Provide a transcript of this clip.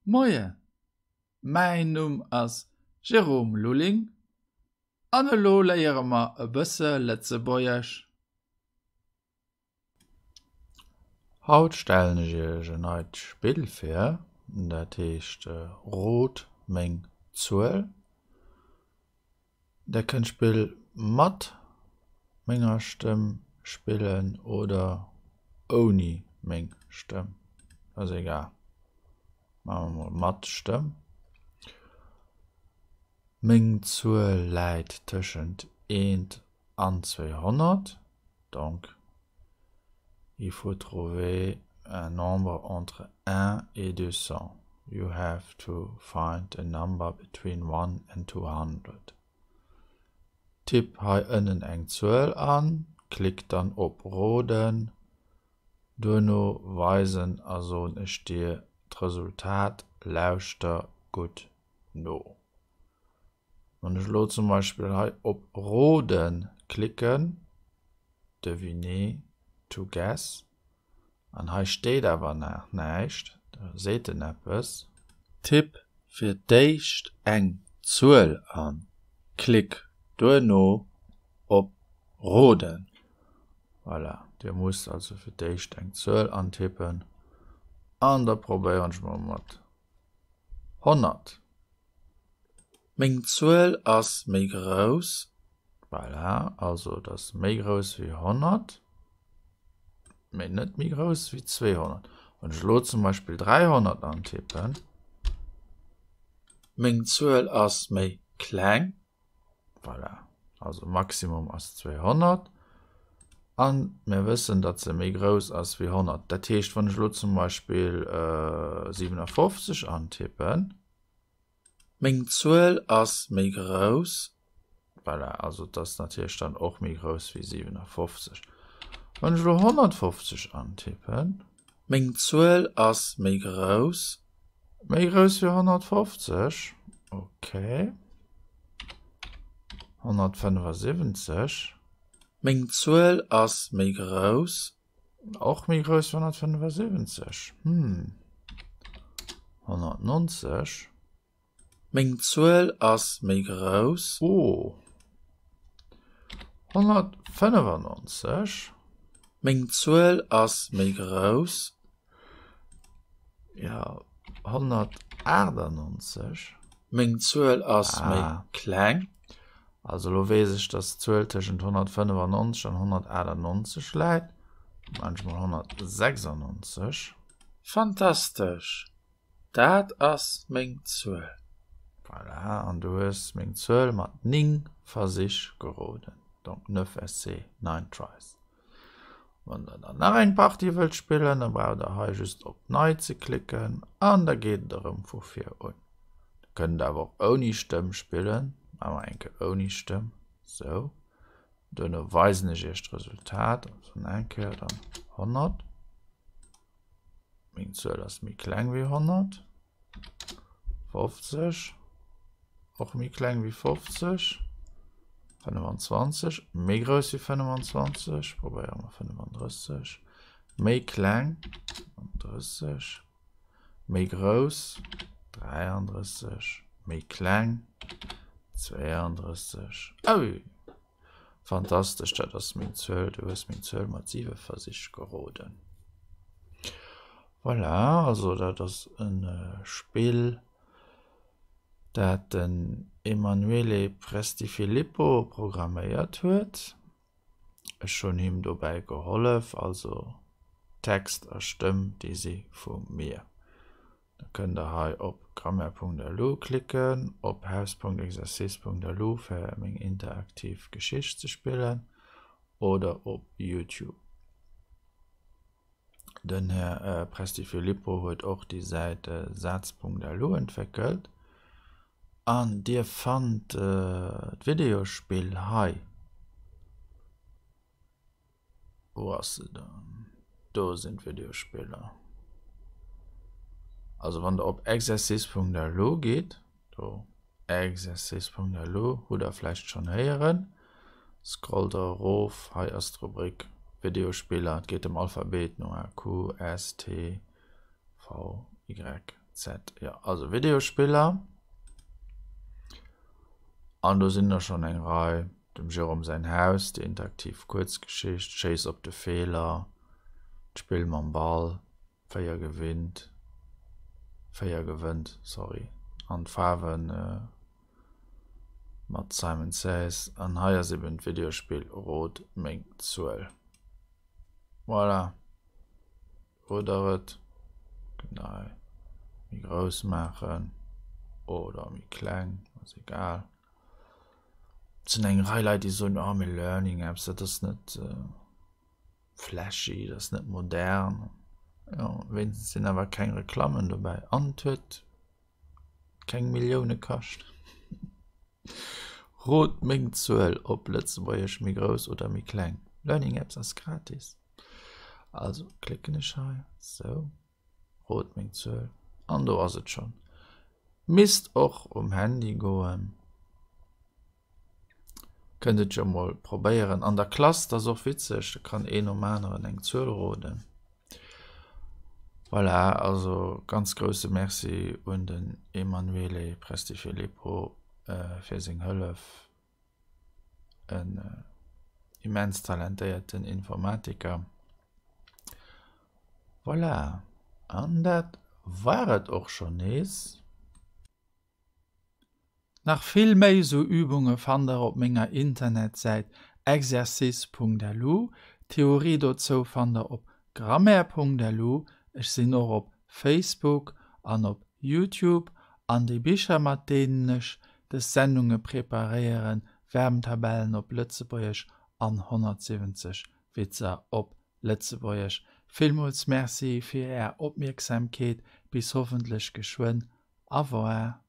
Moien, mäin Numm ass Jérôme Lulling an elo léiere mer e bësse Lëtzebuergesch. Haut stellen ech iech en neit Spill vir, dat heescht Rot meng Zuel. Der kënnt d'Spill mat menger Stëmm spillen oder ouni meng Stëmm, ass egal. Maache mer mol mat Stëmm. Meng Zuel läit tëschent eent an 200, donc il faut trouver un nombre entre 1 et 200. You have to find a number between 1 and 200. Tipp hei ënnen eng Zuel an, klick dann op Roden. Duerno weisen a soen ech dir d'Resultat. Lauschter gutt no. Wann ech elo zum Beispill hei op Roden klicken, deviner, to guess, an hei steet awer nach näischt, da seet en eppes. Tipp fir d'éischt eng Zuel an, klick duerno op Roden. Voilà, Dir musst also fir d'éischt eng Zuel antippen an da probéieren ech mol mat 100. Meng Zuel ass méi grouss. Voilà, also et ass méi grouss wéi 100, mee net méi grouss wéi 200. Wann ech elo zum Beispill 300 antippen. Meng Zuel ass méi kleng. Voilà, also Maximum ass 200. An mir wëssen, datt se méi grouss ass wéi 100. Dat heescht, wann ech elo zum Beispill 57 antippen. Meng Zuel ass méi grouss. Voilà, also et ass natierlech dann och méi grouss wéi 57. Wann ech elo 150 antippen. Meng Zuel ass méi grouss. Méi grouss wéi 150, ok. 175. Meng Zuel ass méi grouss. Och méi grouss wéi 175, hm. 190. Meng Zuel ass méi grouss. Oh. 195. Meng Zuel ass méi grouss. Jo, 198. Meng Zuel ass méi kleng. Also elo weess ech, dass d'Zuel tëschent 195 an 198 läit. Maachen ech mol 196. Fantastesch! Dat ass meng Zuel. Voilà, an du hues meng Zuel mat 9 Versich geroden. Donc 9 essais, 9 tries. Wann der dann nach eng Partie wëllt spillen, da braucht der hei just op Nei ze klicken an da geet et erëm vu vir un. Der kënnt awer och ouni Stëmm spillen. Maache mer eng Kéier ouni Stëmm. Sou. Duerno weisen ech iech d'Resultat. Also nach eng Kéier dann 100. Meng Zuel ass méi kleng wéi 100. 50, och méi kleng wéi 50. 25, méi grouss wéi 25, probéiere mer 35. Méi kleng, 30. Méi grouss, 33. Méi kleng, 32. Ui! Fantastesch, dat ass meng Zuel, du hues meng Zuel mat 7 Versich geroden. Voilà, also dat ass e Spill, dat den Emanuele Prestifilippo programméiert huet. Ech hunn him dobäi gehollef, also Text a Stëmm, déi si vu mir. Da kënnt der hei op grammaire.lu klicken, op haus.exercice.lu fir meng interaktiv Geschicht ze spillen oder op Youtube. Den Här Prestifilippo huet och déi Säit saz.lu entwéckelt an dir fannt d'Videospill hei. Wou ass se dann? Do sinn d'Videospiller. Also wann der op exercice.lu geet, do exercice.lu hutt der vläicht schonn héieren, scrollt der erof, hei ass d'Rubrik Videospiller, et geet dem Alphabet no, A Q S T V Y. Z, jo, also Videospiller. An do sinn der schonn eng Rei, dem Jérôme säin Haus, déi interaktiv Kuerzgeschicht, Schéiss op de Feeler, d'Spill mam Ball, 4 gewinnt, 4 gewënnt, sorry, an d'Faarwen mat Simon Says. An hei ass eben d'Videospill Rot meng Zuel. Voilà. Oder et genau méi grouss maachen oder méi kleng, ass egal. Et sinn eng Rei Leit, déi soen, oh mee Learning Apps, dat ass net flashy, dat ass net modern. Jo, wéinstens sinn awer keng Reklammen dobäi an et huet keng Millioune kascht. Rot meng Zuel op Lëtzebuergesch méi grouss oder méi kleng. Learning Apps ass gratis. Also klicken ech hei, sou, rot meng Zuel an do ass et schonn. Misst och um Handy goen. Kënnt et jo mol probéieren an der Klass, dat ass och witzeg, da kann een nom aneren eng Zuel roden. Voilà, also ganz grousse Merci un den Emanuele Prestifilippo fir seng Hëllef. En immens talentéierten Informatiker. Voilà, an dat war et och schonn nees. Nach vill méi sou Übunge fannt der op menger Internetsäit exercice.lu. D'Theorie dozou fannt der op grammaire.lu. Ech sinn och op Facebook an op Youtube. An déi Bicher mat deenen ech des Sendunge preparéieren, Verbntabellen op Lëtzebuergesch an 170 Witzer op Lëtzebuergesch. Villmools Merci fir är Opmierksamkeet, bis hoffentlech geschwënn. Au revoir.